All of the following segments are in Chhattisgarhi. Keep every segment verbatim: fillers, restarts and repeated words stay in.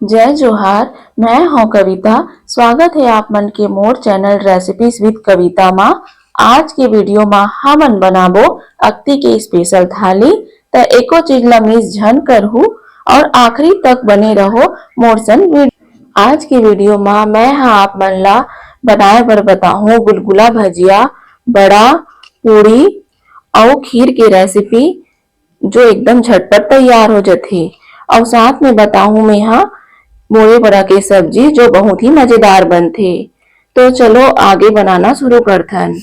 जय जोहार, मैं हूं कविता। स्वागत है आप मन के मोर चैनल Recipes with कविता मा। आज के वीडियो मा हमन बनाबो अक्ती के स्पेशल थाली। त एको चीज ला मिस झन करहू और आखिरी तक बने रहो मोर संग वीडियो। आज के वीडियो मा मैं हा आप मन ला बनाए बर बताहूँ गुलगुला भजिया, बड़ा, पूड़ी अउ खीर के रेसिपी, जो एकदम झटपट तैयार हो जथे। अउ साथ में बताहूँ मैं हा मोरे बड़ा के सब्जी, जो बहुत ही मजेदार बनथे। तो चलो आगे बनाना शुरू करथन।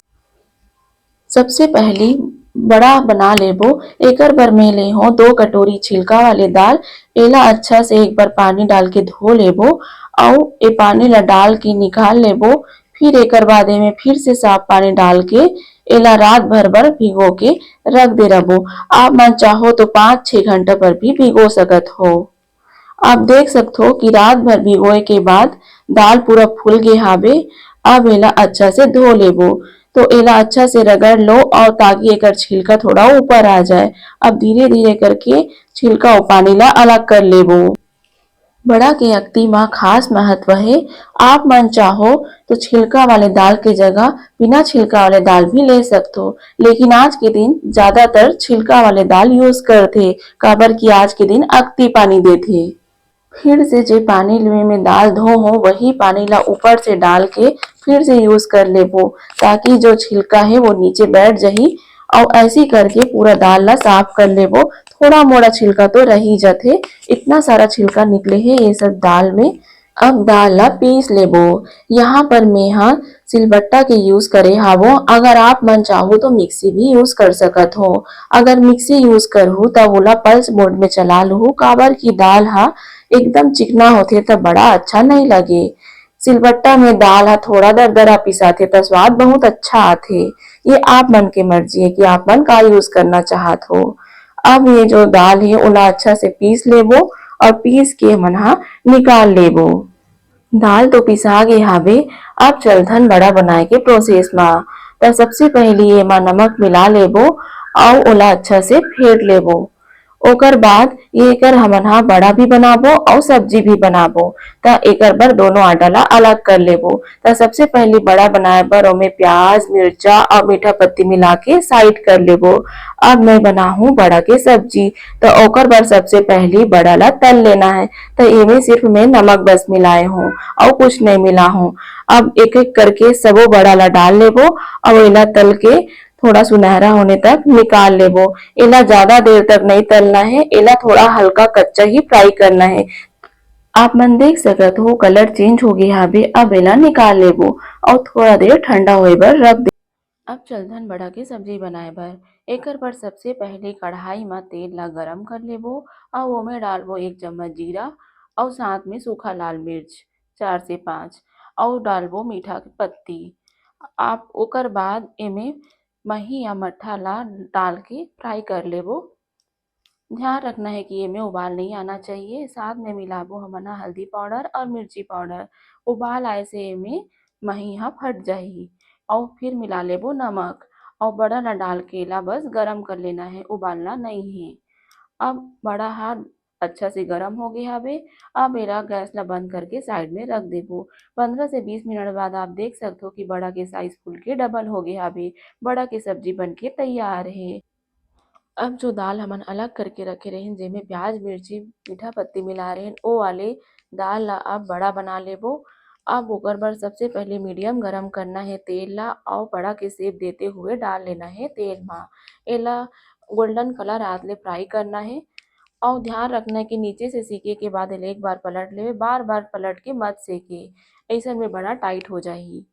सबसे पहली बड़ा बना लेबो। एकर बर मैं ले हो दो कटोरी छिलका वाले दाल। एला अच्छा से एक बार पानी डाल के धो लेबो, अउ ए पानी ला डाल के निकाल लेबो। फिर एकर बाद एमे फिर से साफ पानी डाल के एला रात भर बर भिगो के रख दे रबो। आप मन चाहो तो पाँच छह घंटा पर भी भिगो सकत हो। आप देख सकथो कि रात भर भिगोए के बाद दाल पूरा फूल गे हावे। अब एला अच्छा से धो लेबो। तो एला अच्छा से रगड़ लो और ताकि एकर छिलका थोड़ा ऊपर आ जाए। अब धीरे धीरे करके छिलका और पानी ला अलग कर लेबो। बड़ा के अक्ती मा खास महत्व हे। आप मन चाहो तो छिलका वाले दाल के जगह बिना छिलका वाले दाल भी ले सकथो, लेकिन आज के दिन ज्यादातर छिलका वाले दाल यूज करथे, काबर कि आज के दिन अक्ती पानी देथे। फिर से जे पानी में, में दाल धो हो, वही पानी ला ऊपर से डाल के फिर से यूज कर लेबो, ताकि जो छिलका है वो नीचे बैठ जाही। और ऐसी करके पूरा दाल ला साफ कर लेबो। थोड़ा मोड़ा छिलका तो रही जाथे, इतना सारा छिलका निकले है ये सब दाल में। अब दाल ला पीस लेबो। यहाँ पर मेहा सिलबट्टा के यूज करे हावो। अगर आप मन चाहो तो मिक्सी भी यूज कर सकत हो। अगर मिक्सी यूज करहू त ओला पल्स मोड में चला लूहू, काबर की दाल हा एकदम चिकना होथे त बड़ा अच्छा नहीं लगे। सिलबट्टा में दाल हा थोड़ा दरदरा पिसाथे त स्वाद बहुत अच्छा आथे। ये आप मन के मर्जी है कि आप मन का यूज करना चाहत हो। अब ये जो दाल है ओला अच्छा से पीस लेबो और पीस के हमन हा निकाल लेबो। दाल तो पिसा गे हावे, अब चलथन बड़ा बनाए के प्रोसेस मा। त सबसे पहली एमा नमक मिला लेबो अउ ओला अच्छा से फेंट लेबो। ओकर बाद ये एकर हमन हा बड़ा भी बनाबो अउ सब्जी भी बनाबो। त एकर बर दोनों आटा ला अलग कर लेबो। त सबसे पहली बड़ा बनाए बर ओमे प्याज, मिर्चा अउ मीठा पत्ती मिला के साइड कर लेबो। अब मैं बनाहूँ बड़ा के सब्जी। त ओकर बर सबसे पहली बड़ा ला तल लेना है। त एमे सिर्फ मैं नमक बस मिलाए हूँ अउ कुछ नहीं मिला हूँ। अब एक एक करके सबो बड़ा ला डाल लेबो अउ एला तल के थोड़ा सुनहरा होने तक निकाल लेबो। एला ज्यादा देर तक नहीं तलना है, एला थोड़ा हल्का कच्चा ही फ्राई करना है। आप मन देख सकत हो कलर चेंज हो गे हावे। अब एला निकाल लेबो अउ थोड़ा देर ठंडा होए बर रख दे। अब चलथन बड़ा के सब्जी बनाए बर। एकर बर सबसे पहले कढ़ाई म तेल ला गरम कर लेबो अउ ओमे डालबो एक चम्मच जीरा अउ साथ में सूखा लाल मिर्च चार से पाँच अउ डालबो मीठा के पत्ती। आप ओकर बाद एमे मही या मट्ठा ला डाल के फ्राई कर लेबो। ध्यान रखना है कि एमे उबाल नहीं आना चाहिए। साथ में मिलाबो हमन ह हल्दी पाउडर और मिर्ची पाउडर। उबाल आए से एमे मही ह फट जाही। और फिर मिला लेबो नमक और बड़ा ला डाल के ला बस गरम कर लेना है, उबालना नहीं है। अब बड़ा हा अच्छा से गरम हो गया हवे। अब एला गैस ला बंद करके साइड में रख देबो। पंद्रह से बीस मिनट बाद आप देख सकथो कि बड़ा के साइज फूल के डबल हो गया हवे। बड़ा के सब्जी बन के तैयार है। अब जो दाल हमन अलग करके रखे रहेन, जेमे प्याज, मिर्ची, मीठा पत्ती मिला रहेन, ओ वाले दाल ला अब बड़ा बना लेबो। अब ओकर बर सबसे पहले मीडियम गरम करना है तेल ला, और बड़ा के शेप देते हुए डाल लेना है तेल मा। एला गोल्डन कलर आत ले फ्राई करना है, और ध्यान रखना है कि नीचे से सीके के बाद एला एक बार पलट लेवे, बार बार पलट के मत सेके, ऐसन में बड़ा टाइट हो जाही।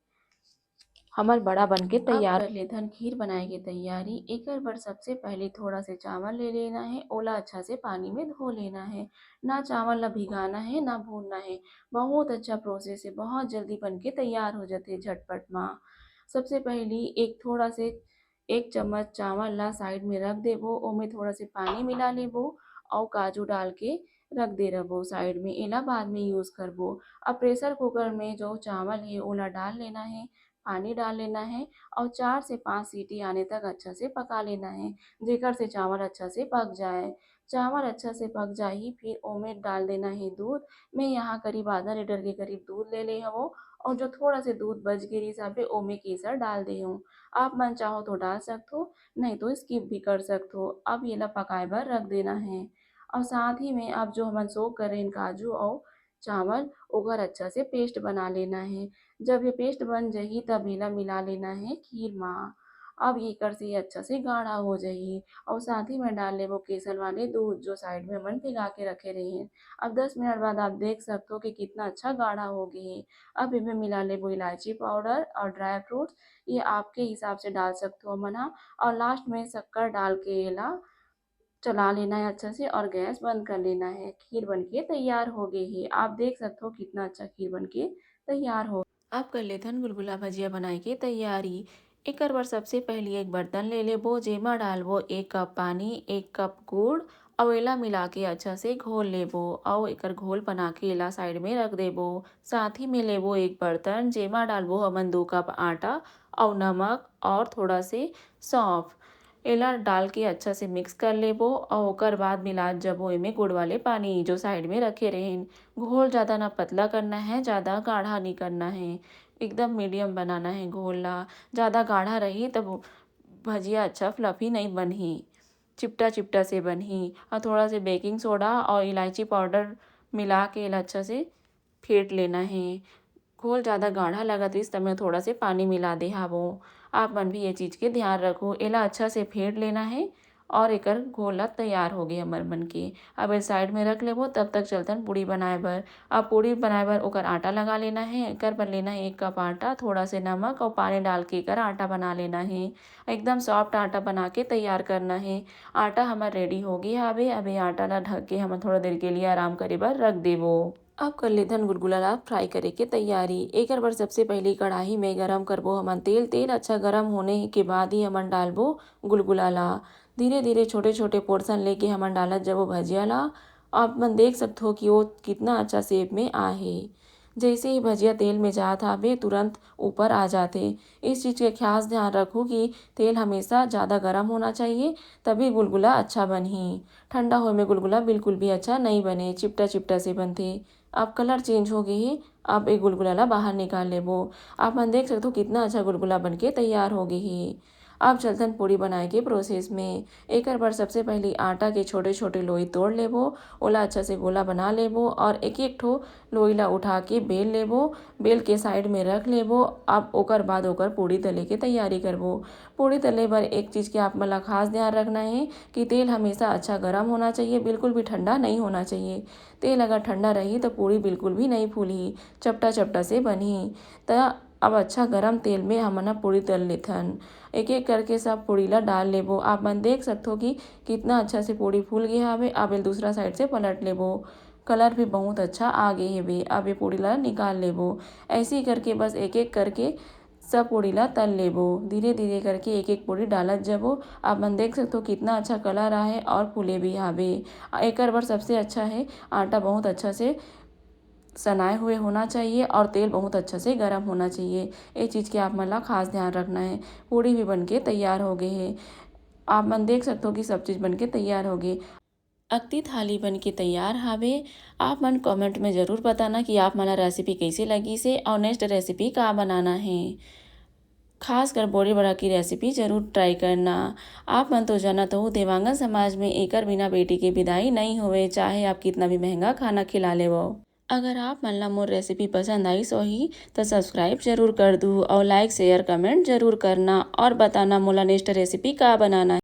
हमर बड़ा बन के तैयार। अब कर लेथन खीर बनाए के तैयारी। एकर बर सबसे पहले थोड़ा से चावल ले लेना है, ओला अच्छा से पानी में धो लेना है। ना चावल ला भिगाना है, ना भूनना है। बहुत अच्छा प्रोसेस है, बहुत जल्दी बन के तैयार हो जाते झटपट मा। सबसे पहली एक थोड़ा से एक चम्मच चावल ला साइड में रख देबो, ओमे थोड़ा से पानी मिला लेबो और काजू डाल के रख दे रबो साइड में, एला बाद में यूज करबो। अब प्रेशर कुकर में जो चावल है ओला डाल लेना है, पानी डाल लेना है और चार से पाँच सीटी आने तक अच्छा से पका लेना है, जेकर से चावल अच्छा से पक जाए। चावल अच्छा से पक जाही, फिर ओमे डाल देना हे दूध। मैं यहाँ करीब आधा लीटर के करीब दूध ले ले हवों और जो थोड़ा से दूध बच गे रिहिस, ओमे केसर डाल दे हवों। आप मन चाहो तो डाल सकथो, नहीं तो skip भी कर सकथो। अब येला पकाए बर रख देना हे और साथ ही में अब जो हमन soak करे रहेन काजू और चावल, ओकर अच्छा से paste बना लेना हे। जब ये paste बन जाही, तब एला मिला लेना हे खीर मा। अब एकर से ये अच्छा से गाढ़ा हो जाही और साथ ही में डाल लेबो केसर वाले दूध, जो side में हमन भिगा के रखे रहेन। अब दस मिनट बाद आप देख सकथो कि कितना अच्छा गाढ़ा हो गे हे। अब एमे मिला लेबो इलायची powder और dry fruits, ये आपके हिसाब से डाल सकथो हमन हा। और last में शक्कर डाल के एला चला लेना हे अच्छा से और गैस बंद कर लेना हे। खीर बन के तैयार हो गे हे। आप देख सकथो कितना अच्छा खीर बन के तैयार हो। अब कर लेथन गुलगुला भजिया बनाए के तैयारी। एकर बर सबसे पहली एक बर्तन ले लेबो, जेमा डालबो एक कप पानी, एक कप गुड़, अउ एला मिला के अच्छा से घोल लेबो। अउ एकर घोल बना के एला side में रख देबो। साथ ही में लेबो एक बर्तन, जेमा डालबो हमन दो कप आटा अउ नमक और थोड़ा से सौंफ। एला डाल के अच्छा से mix कर लेबो अउ ओकर बाद मिलात जबो एमे गुड़ वाले पानी, जो side में रखे रहेन। घोल ज़्यादा ना पतला करना हे, ज़्यादा गाढ़ा नहीं करना हे, एकदम medium बनाना हे घोल ला। ज़्यादा गाढ़ा रही तब भजिया अच्छा fluffy नहीं बनही, चिपटा चिपटा से बनही। और थोड़ा से baking soda और इलायची powder मिला के एला अच्छा से फेंट लेना हे। घोल ज़्यादा गाढ़ा लगत रहिस, त मैं थोड़ा से पानी मिला दे हावों। आप मन भी ये चीज़ के ध्यान रखो। एला अच्छा से फेंट लेना हे और एकर घोल ला तैयार हो गे हमर मन के। अब ए side में रख लेबो, तब तक चलथन पूड़ी बनाए बर। अब पूड़ी बनाए बर ओकर आटा लगा लेना हे। एकर बर लेना हे एक कप आटा, थोड़ा से नमक और पानी डाल के एकर आटा बना लेना हे। एकदम soft आटा बना के तैयार करना हे। आटा हमर ready हो गे हावे। अब ये आटा ला ढक के हमन थोड़ा देर के लिए आराम करे बर रख देबो। अब कर लेथन गुलगुला ला fry करे के तैयारी। एकर बर सबसे पहली कढ़ाई में गरम करबो हमन तेल। तेल अच्छा गरम होने के बाद ही हमन डालबो गुलगुला ला। धीरे धीरे छोटे छोटे portion लेके हमन डालत जबो भजिया ला। आप मन देख सकथो कि वो कितना अच्छा shape में आ हे। जैसे ही भजिया तेल में जात हावे, तुरंत ऊपर आ जाथे। इस चीज़ के खास ध्यान रखो कि तेल हमेशा ज़्यादा गरम होना चाहिए, तभी गुलगुला अच्छा बनही। ठंडा होए में गुलगुला बिल्कुल भी अच्छा नहीं बने, चिपटा चिपटा से बनथे। अब colour change हो गे हे। अब ए गुलगुला ला बाहर निकाल लेबो। आप मन देख सकथो कितना अच्छा गुलगुला बन के तैयार हो गे हे। अब चलथन पूड़ी बनाए के process में। एकर बर सबसे पहली आटा के छोटे छोटे लोई तोड़ लेबो, ओला अच्छा से गोला बना लेबो और एक एक ठो लोई ला उठा के बेल लेबो। बेल के side में रख लेबो। अब ओकर बाद ओकर पूड़ी तले के तैयारी करबो। पूड़ी तले बर एक चीज़ के आप मन ला खास ध्यान रखना हे कि तेल हमेशा अच्छा गरम होना चाहिए, बिल्कुल भी ठंडा नहीं होना चाहिए। तेल अगर ठंडा रही तो पूड़ी बिल्कुल भी नहीं फूलही, चपटा चपटा से बनही। त अब अच्छा गरम तेल में हमन ह पूड़ी तल लेथन। एक एक करके सब पूड़ी ला डाल लेबो। आप मन देख सकथो कि कितना अच्छा से पूड़ी फूल गे हावे। अब एला दूसरा side से पलट लेबो। Colour भी बहुत अच्छा आ गे हेवे। अब ये पूड़ी ला निकाल लेबो। ऐसे ही करके बस एक एक करके सब पूड़ी ला तल लेबो। धीरे धीरे करके एक एक पूड़ी डालत जबो। आप मन देख सकथो कितना अच्छा colour आहे और फूले भी हावे। एकर बर सबसे अच्छा है आटा बहुत अच्छा से सनाए हुए होना चाहिए और तेल बहुत अच्छा से गरम होना चाहिए। ये चीज़ के आप मन ला खास ध्यान रखना है। पूड़ी भी बन के तैयार हो गे हे। आप मन देख सकथो कि सब चीज़ बन के तैयार हो गे। अक्ती थाली बन के तैयार हावे। आप मन comment में ज़रूर बताना कि आप मन ला recipe कैसे लगिस हे और next recipe का बनाना है। खासकर बोरी बड़ा की recipe ज़रूर try करना। आप मन तो जानत हो, देवांगन समाज में एकर बिना बेटी के विदाई नहीं होवे, चाहे आप कितना भी महंगा खाना खिला लेवो। अगर आप मन ला मोर recipe पसंद आइस होही, तो subscribe जरूर कर दू और like, share, comment जरूर करना और बताना मोला next recipe का बनाना है।